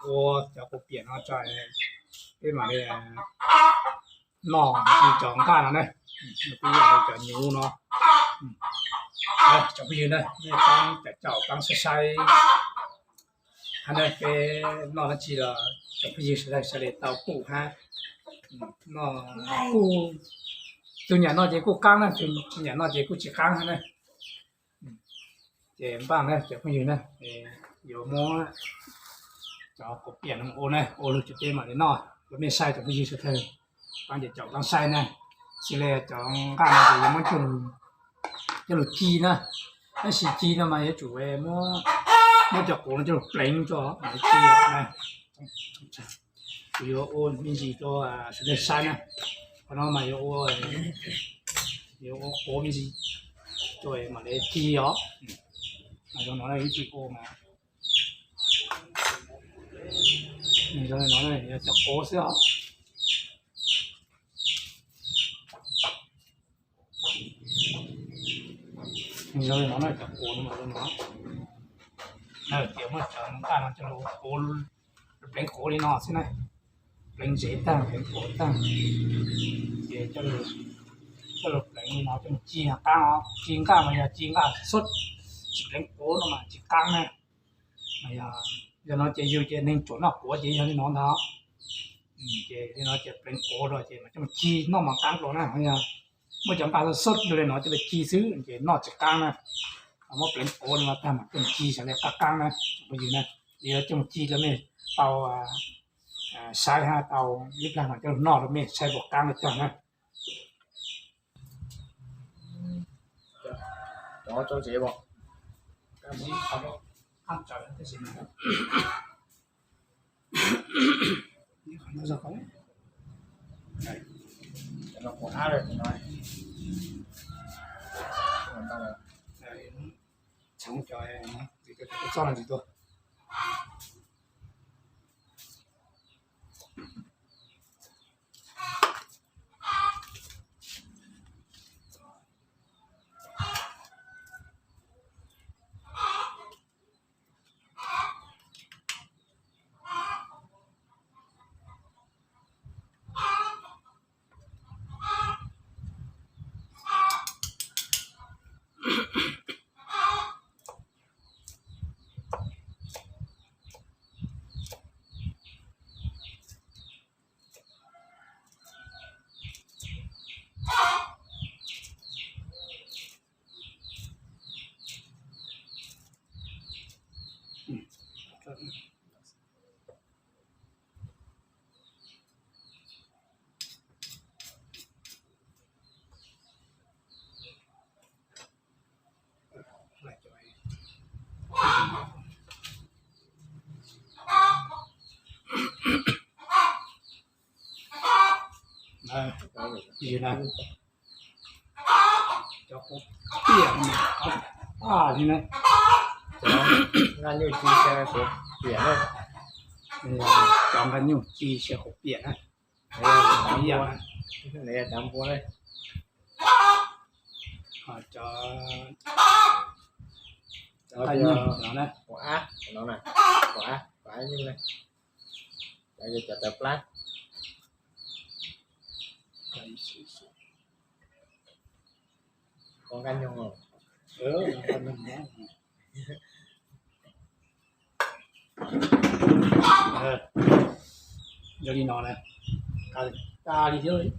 Ua cov quav piam no tso, peb mam li noj cov nqaj no na, peb cov nyuv no. Cov phooj ywg na, nej pab caum caum pab saib saib hab na, peb noj dab tsi los cov phooj ywg sawv daws sawv daws tau pum hab. Noj kuj, tus nyam noj ces kuj qaab na, tus nyam noj ces kuj tsis qaab hab na. Ces npaj na cov phooj ywg na, yuav muab cov quav piam no ua na, ua lug ces peb mam li noj rau mej saib cov phooj ywg sawv daws. Pab caum caum pab saib na, xws li cov nqaj no ces yuav muab coj lug ci na, tab sis ci no mas yuav tsum muab, muab cov quav no coj lug pleev tso mam li ci na. Kuv yuav ua me ntsis rau sawv daws saib na. Qhov no mas yuav ua, yuav ua quav me ntsis rau mam li ci os. Mas zoo no ib txhij ua mas zoo li no yog cov quav xwb os. Zoo li no na, cov quav no mas zoo no. Tias muab cov nqaj no coj lug pleev quav li no xwb na. Pleev ntsev tag, pleev quav tag, ces coj lug pleev li no coj lug ci qaab os. Ci nqaj mas yog ci nqaj xwb, tsis pleev quav no mas tsis qaab na. Yog no ces yug ces neeg tsuam noj quav ces yog li no ntag. Ces li no ces pleev quav rau ces mas coj ci noj mas qaab dlua na. Yog muab cov nqaj xub yug li no coj ci xwb ces noj tsis qaab na. Muab pleev quav li no tag mas coj ci sawv daws qaab qaab na. Phooj ywg na, yuav coj ci rau mej tau saib hab tau ib plag mas coj lug noj rau mej saib puas qaab li cas na. Txhoov cov txoj no ntsis tuaj. Cov quav piam, cov nqaj nyuj ci sab quav piam na. Cov nqaj nyuj ci sab quav piam na. Cov npua, cov npua na. Cov nqaj nyuj no na, quav ab no na, quav ab, quav ab nyuj na. Cov yog cov tawv plab. Quav nqaj nyuj. Yog li no na, tas li thiab.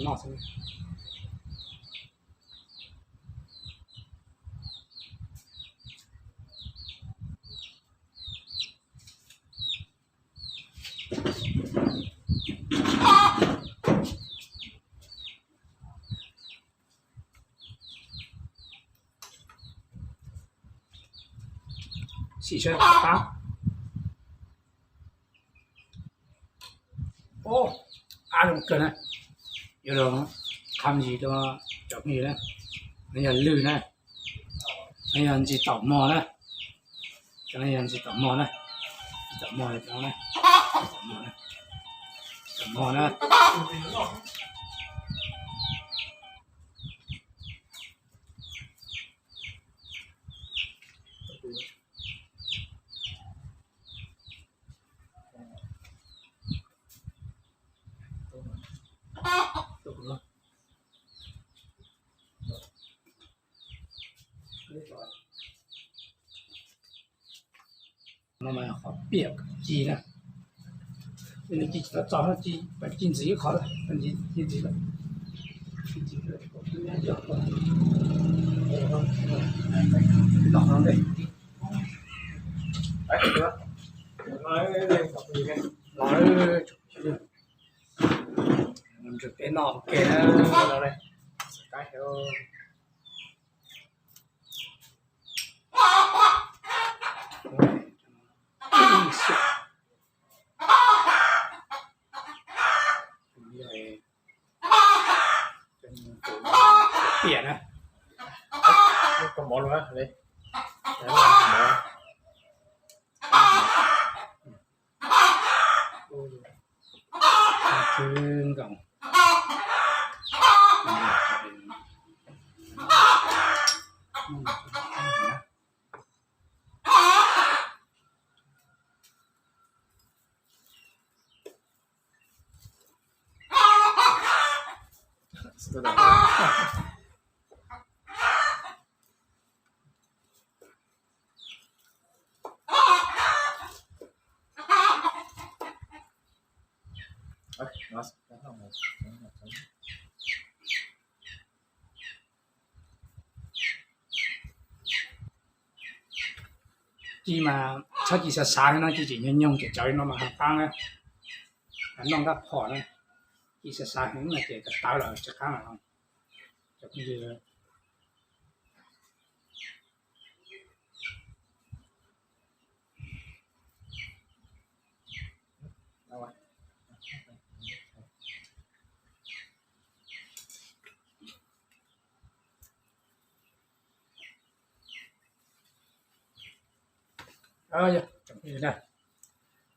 Noj xwb. Xim saib qab. Qab zoo kawg na. Yuav los qha me ntsis rau cov phooj ywg na. No yog lwj na. No yog ntsis taum mog na. Cov no yog ntsis taum mog na. Ntsis taum mog na. Ntsis taum mog na. Ntsis taum mog na. No mas qhov piam ci na, ci tsis tau txog, ci ntxiv ib qho, ci ntxiv lawm. Ntsws peb noj ua ke na. Piam na. Koj mov los li. Khwv nkoos. Ci mas txhob ci xav xav no, ci tseem nyoog nyoog ces cov no mas hav qaab na, noj nqaj phom na. Ci xav xav heev no ces tawv lawm tsis qaab lawm.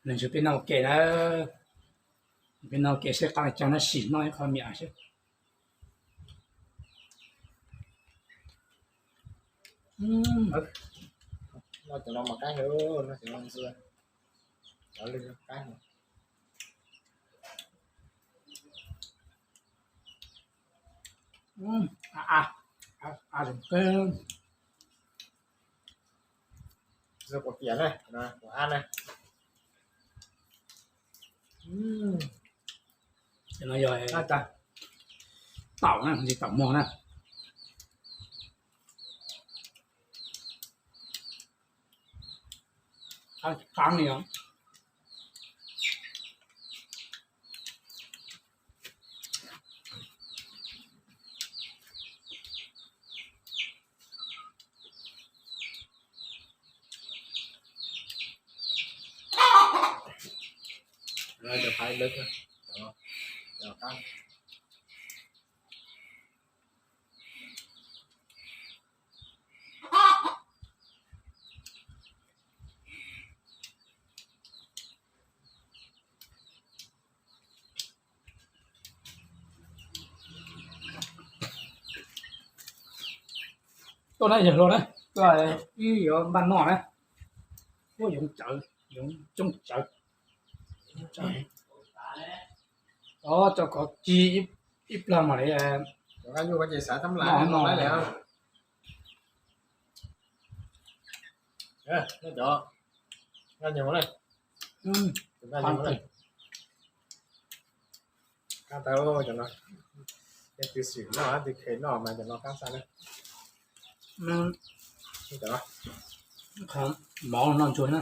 Nws ntshe peb noj ua ke na, peb noj ua ke seb qaab li caag na, sim noj ib qho miam seb. Noj cov no mas qaab, noj cov no ntxhw, cov lwg qaab. A, a, a, Kuv piam na, kuv ab na. No yog taum na, taum mog na. Qaab li os. Cov phab lawv, cov qab. Tuaj na yawg hluas na, tuaj ib yuav npaj noj na. Ua yoov cawv, yoov coob cawv. Os, cov kov ci ib plag mam li. Cov nqaij nyuj ko ces xav tab laj no lawm. Cov nqaij nyuj, nqaij nyuj, qab tau cov no. Leej twg xwm noj, leej twg kheev noj mas cov no qab xav na. Mov noj ntsuag na.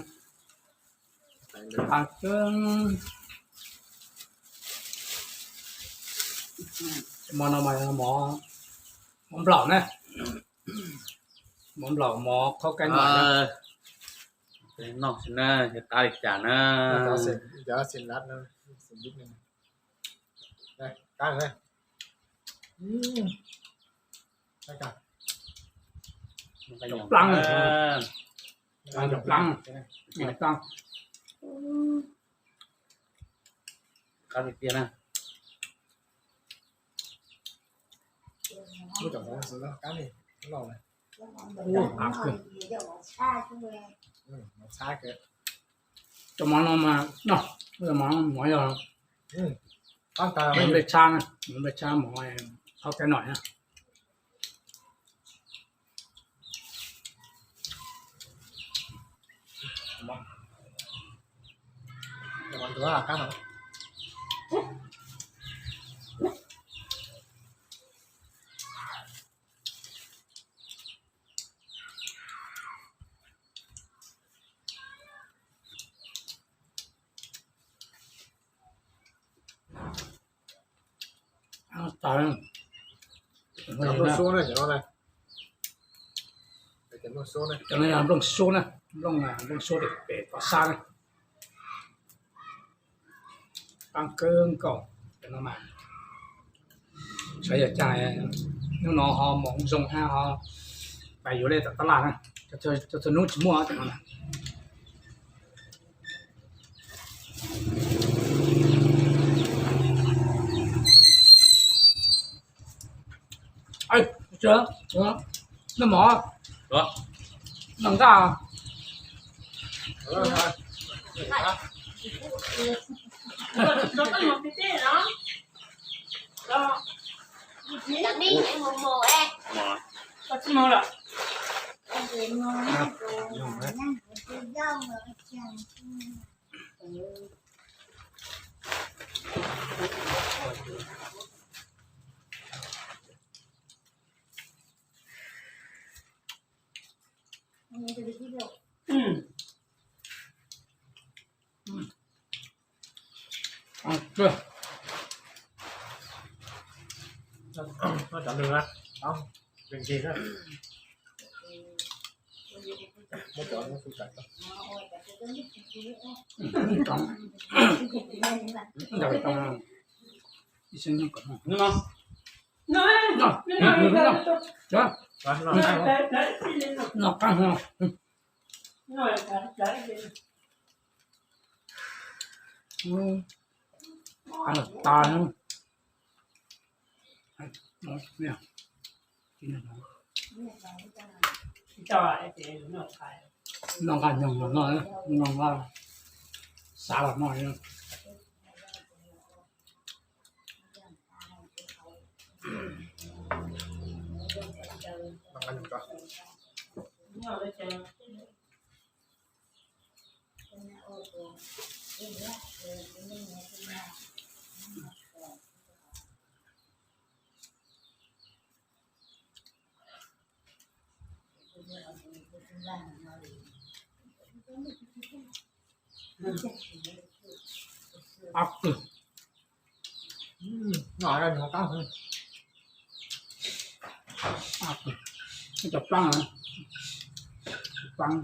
Mov no mas mov nplaum na, mov nplaum mov qhaub kaib no. Noj xwb na, yog qab li cas na. Plaab, plaab, plaab. Qab tiag tiag na. Ua, qab kawg. Cov mov no mas, no, mov no mov yog mov nplej tshab na, mov nplej tshab, mov qhaub kaib no na. Cov nplooj suab na, cov no na. Cov no yog nplooj suab na, nplooj, nplooj suab pem tom sab na. Qab kawg nkaus cov no mas. Saib yog cas hnub no ho mus zoo hab ho pais yuav li tom tab laj na, txhua hnub tsis muaj cov no na. Noj mov, noj nqaj. Noj nqaj nyoog los noj, noj nqaj xav los noj. Ab, cov plaab, plaab.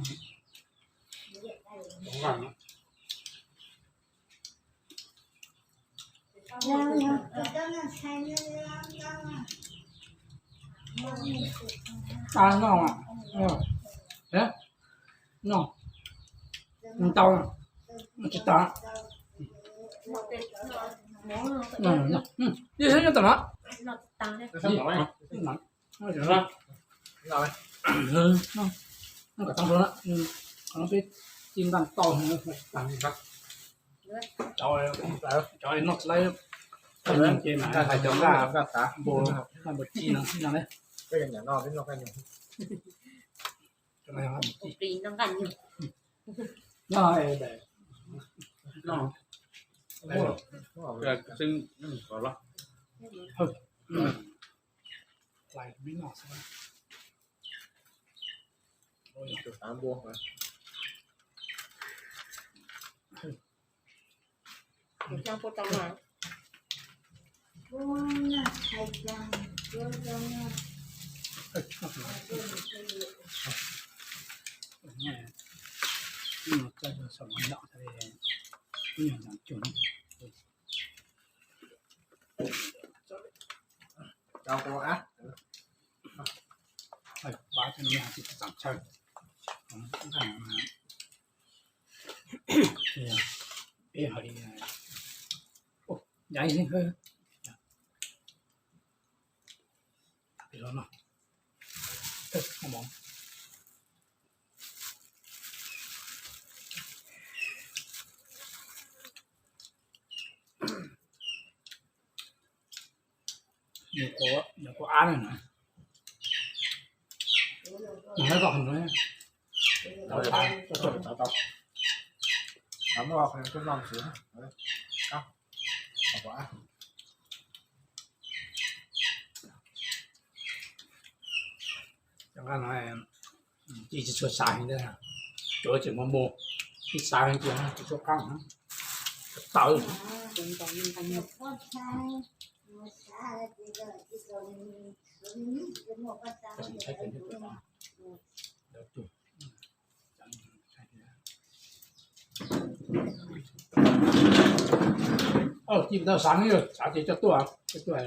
Noj, noj, tsis tas. Noj tom no. Noj kom tau, peb ci ntaj tau. Cov noj tsis laib, ces mas hais cov nqaj npua, nqaj npua ci no no ne. Nws kuv ab na, nws hab kom nws tau tau. Muaj qhov coj noj xwb. Tsis tshua xav heev, tsuav tseem mus mus, tsis xav heev tias tsis tshua qab tawv. Tsis tau xav, xav ces coj tuaj, coj tuaj.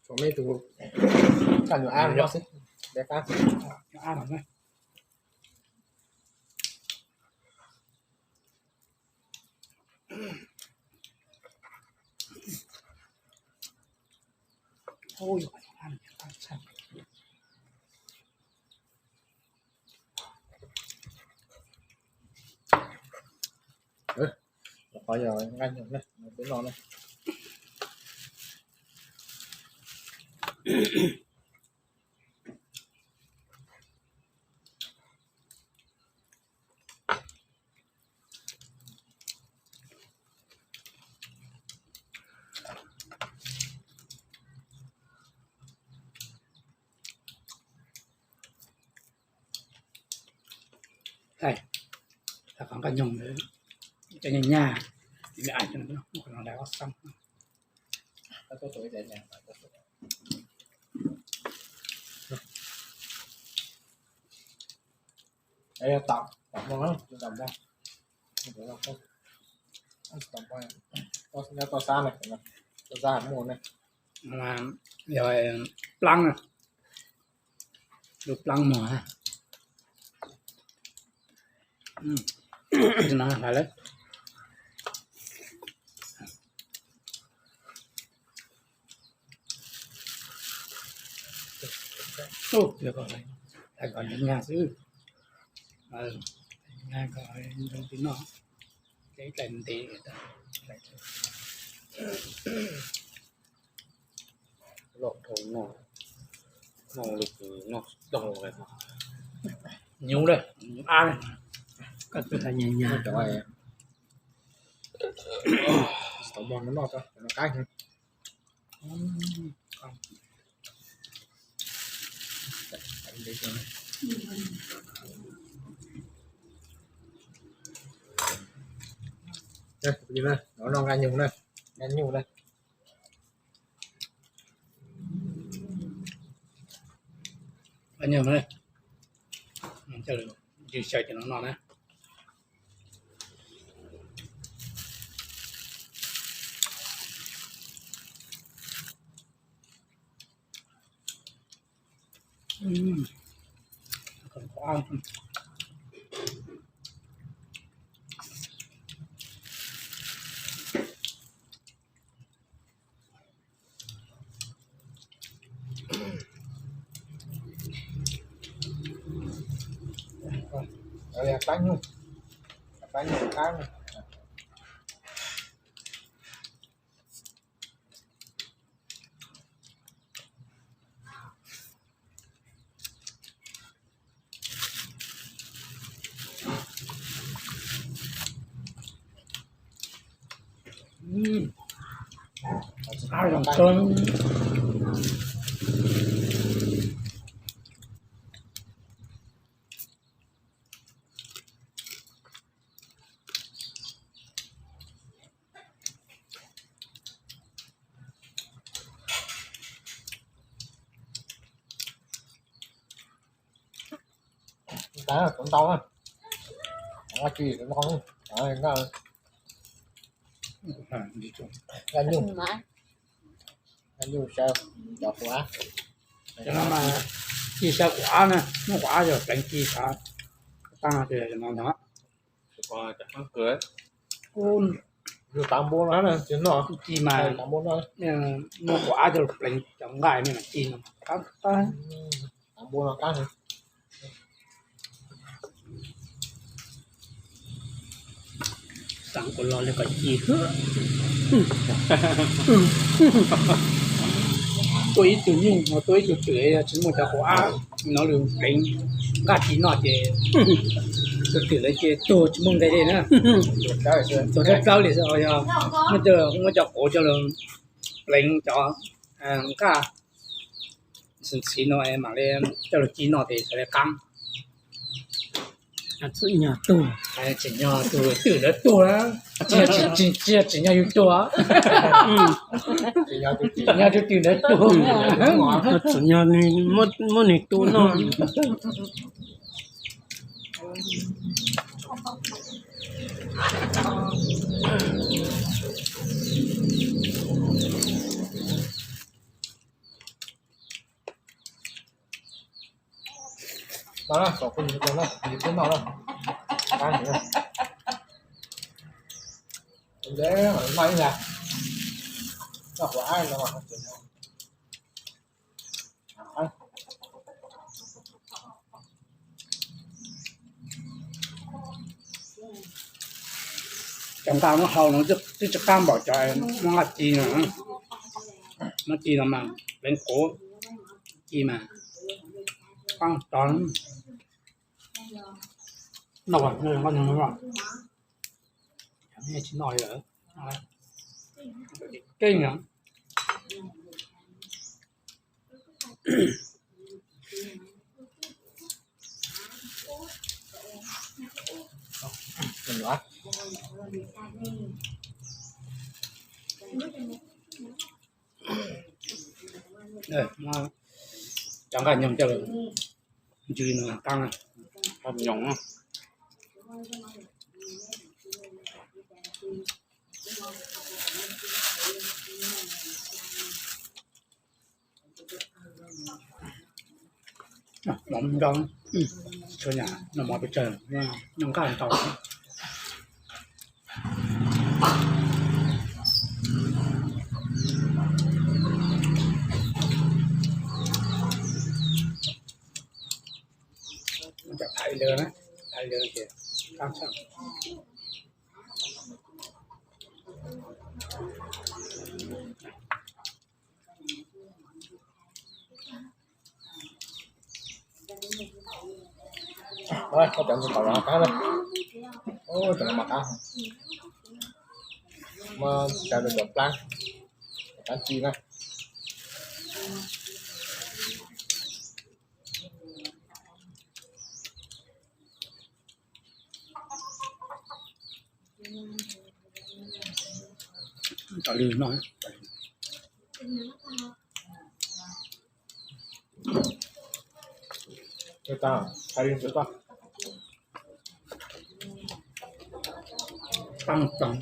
Tshuav me tus kaj nyuam ab no xwb, deb qab. Qhov yog nqaij nyoog na, peb noj na. Qhov nqaij nyoog cov nyag nyag, me ais no, qhov no lawv ob xab. Tom, tom, tom, tom, nyob toj sab na, toj sab muaj na. Yog plaab na, lub plaab mog. No hais lawm. Ub, yog kom, kom nyag xwb. Nyag kom zoo ti noj, ib tais ntev. Loj dhau no, noj li noj doog li. Nyuv lawm, nyuv ab lawm. Koj twb hais nyag nyag. Tau mog no noj tau no qab. No nqa nyuj na, nqa nyuj na. Nqa nyuj na, xyaw cov no noj na. Qab nyuj, qab nyuj qab. Ntau, ntau, ntau, nqa nyuj, nqa nyuj xyaw cov quav. Cov no mas ci xyaw quav na, muab quav yog pleev ci xyaw tag no ces no ntag. Tav npua no, ci mas muab quav ab coj los pleev cov nqaij me mas ci no qab qab. Xav kuv los li kom ci. Tuaj ib tug nyuj, tuaj ib tug twm, yog tsis muaj cov quav ab no lug pleev nqaij ci noj ces tus twm lawv ces tuag tsis muaj nqe li na. Tuag dawb dawb li xwb, yog muab cov quav coj lug pleev cov nqaij ntxhiv ntxhiv no mam li coj lug ci noj ces xyov li qaab. Tsim nyog tug, tsim nyog tug twm ntawd tuag, tsis yog tsim nyog yus tuag, tsim nyog tus twm ntawd tuag. Tsim nyog muab nwg tu noj. Cov nqaij muab hau no twb tsis qab npaum cov muab nqaij ci no. Muab ci no mas pleev quav ci mas qaab tog. Noj, tsis noj li lawm. Keej. Cov nqaij nyoog coj los ntsw no qaab. Mov nrau, tsis tshua nyam, noj mov pes tsawg, noj nqaij ntau. Cov thaiv lawv na, thaiv lawv ces qab tshaj. Cov ntawd tau los qab na, cov no mas qab, muab xyaw rau cov plab, cov plab ci na. Cov lwg no, tau, tau.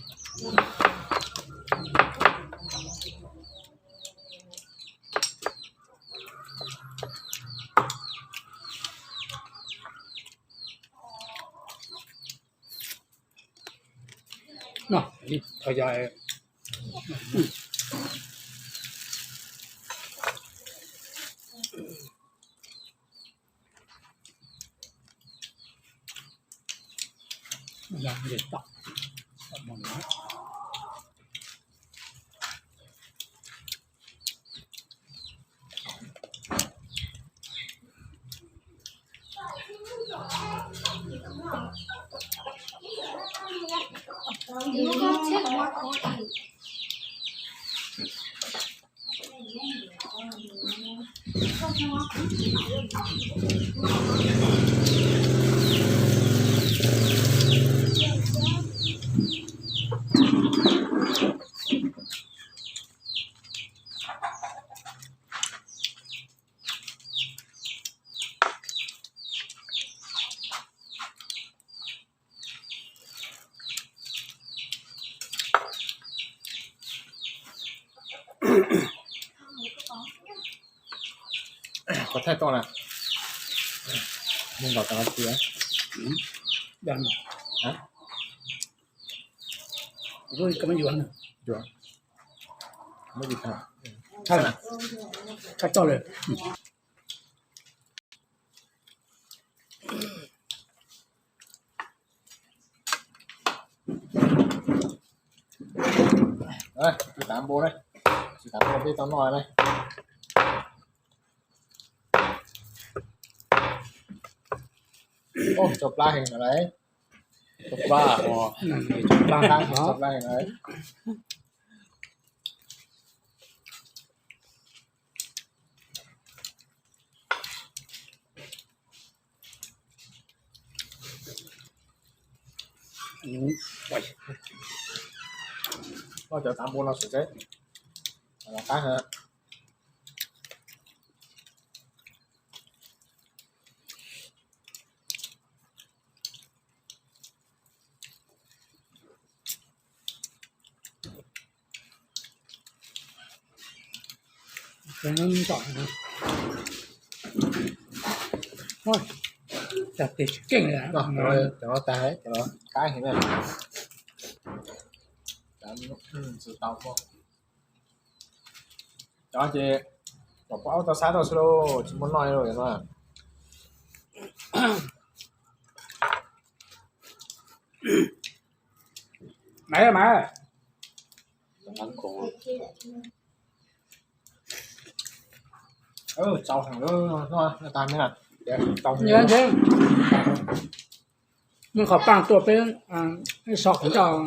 No, li thaum yog Có thèm không nào? Mình bảo tao ăn tí á. Đang. Hả? Yuav, muab yuav tag. Tag, tag toj lawm. Tsis tas npua na, tsis tas npua peb tau noj na. Oj, tsau plab heev lawm. Tsau plab, tsau plab, tsau plab heev lawm. Muab cov tav npua no xwb, qab heev. Cov no tas, cov no qab heev na. Cov ces kom poj aub tau xav tau xwb lauj, tsis muaj noj li lauj no. Mas, mas. Tsau heev, noj tas me na. Muaj qhov paj tuaj peb so qhov ncauj.